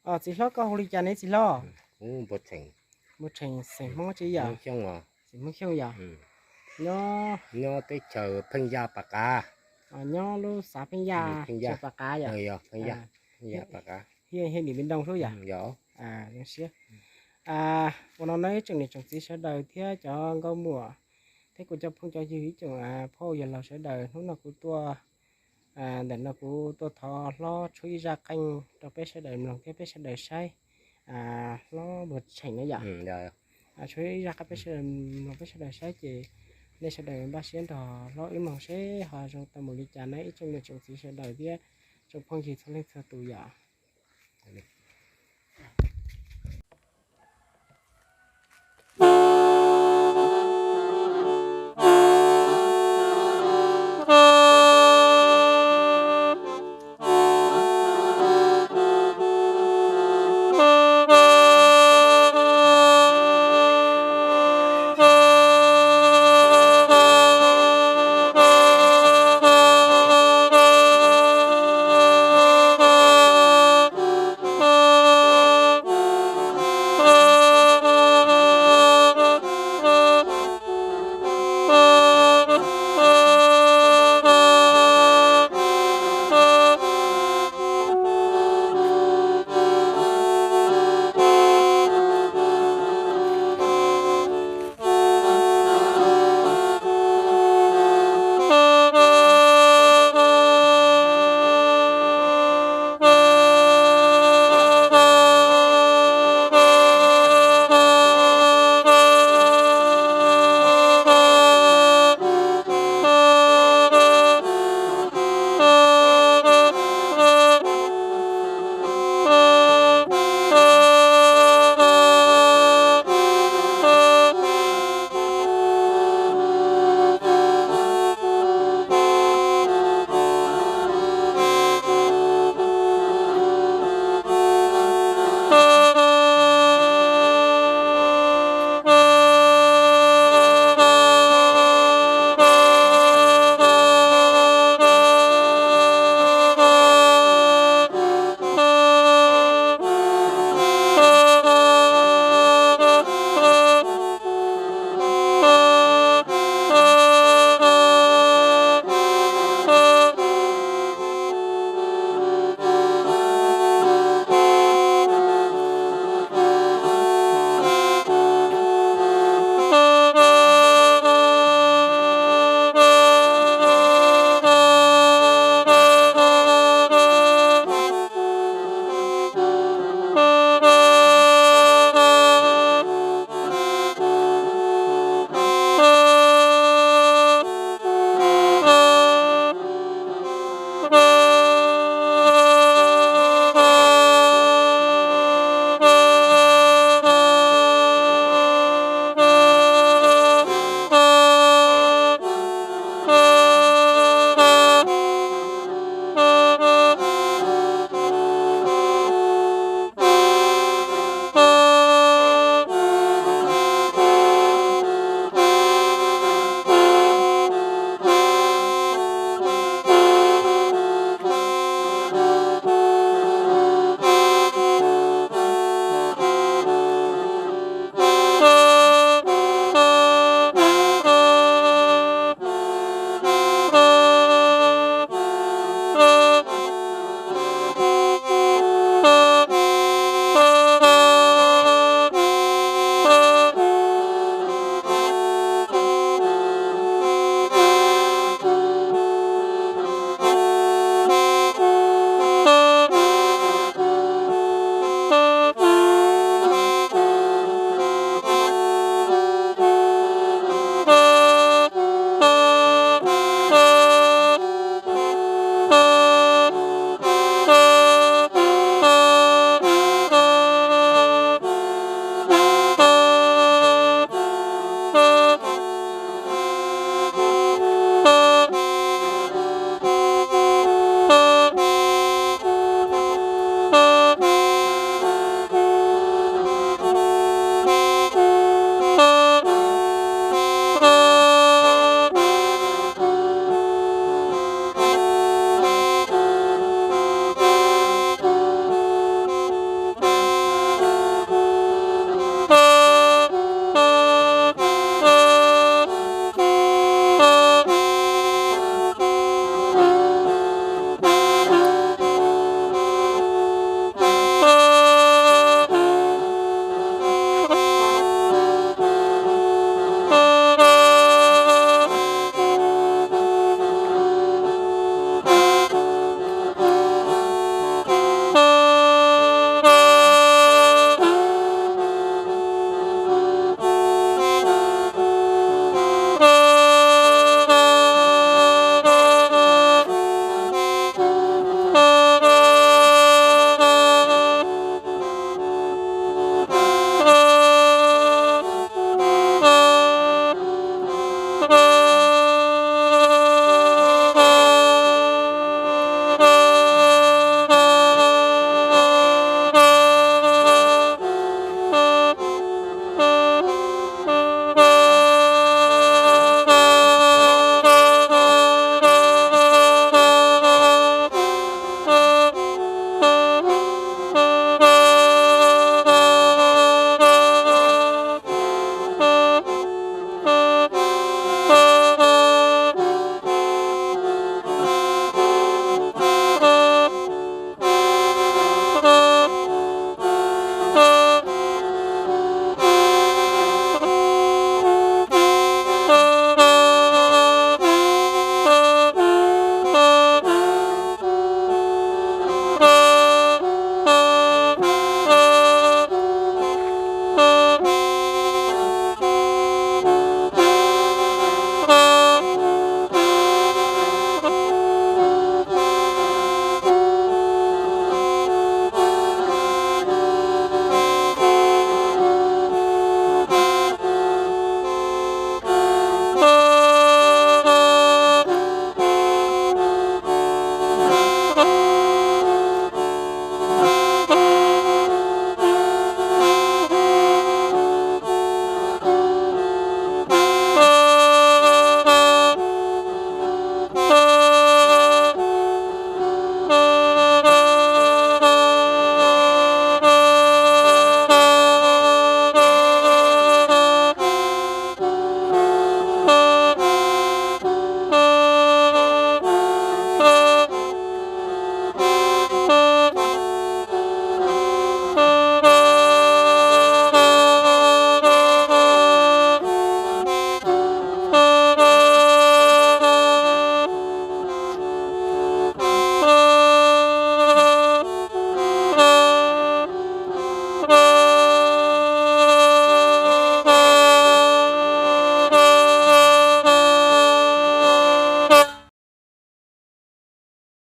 Txiv hlob, koj hu li cas ne txiv hlob? Npua Tsheem, xeem Hmoob tsi yom? Xeem Hmoob Xyooj yom? Nyob teb chaws Pheej Yaj Pas Qav. Nyob lub xav Pheej Yaj, Pas Qav yom? Hiaj Điện Biên Đông xwb yom? Zoo siab. Ua no nawb ib tsoom niam tsoom txiv sawv daws thiab cov nkauj muam thiab kuv cov phooj cov ywg ib tsoom phauj yawg laus sawv daws, hnub no kuv tuaj ntawm no kuv tuaj thov hlob tshuab ib zaj qeej rau peb sawv daws mloog thiab peb sawv daws saib. Hlob Npua Tsheem na yom, tshuab ib zaj qeej peb sawv daws mloog peb sawv daws saib ces nej sawv daws npaj siab nrog hlob wb mloog seb ho zoo tau mus li cas na ib tsoom niam tsoom txiv sawv daws thiab tsoom phooj ywg txhua leej txhua tus yom.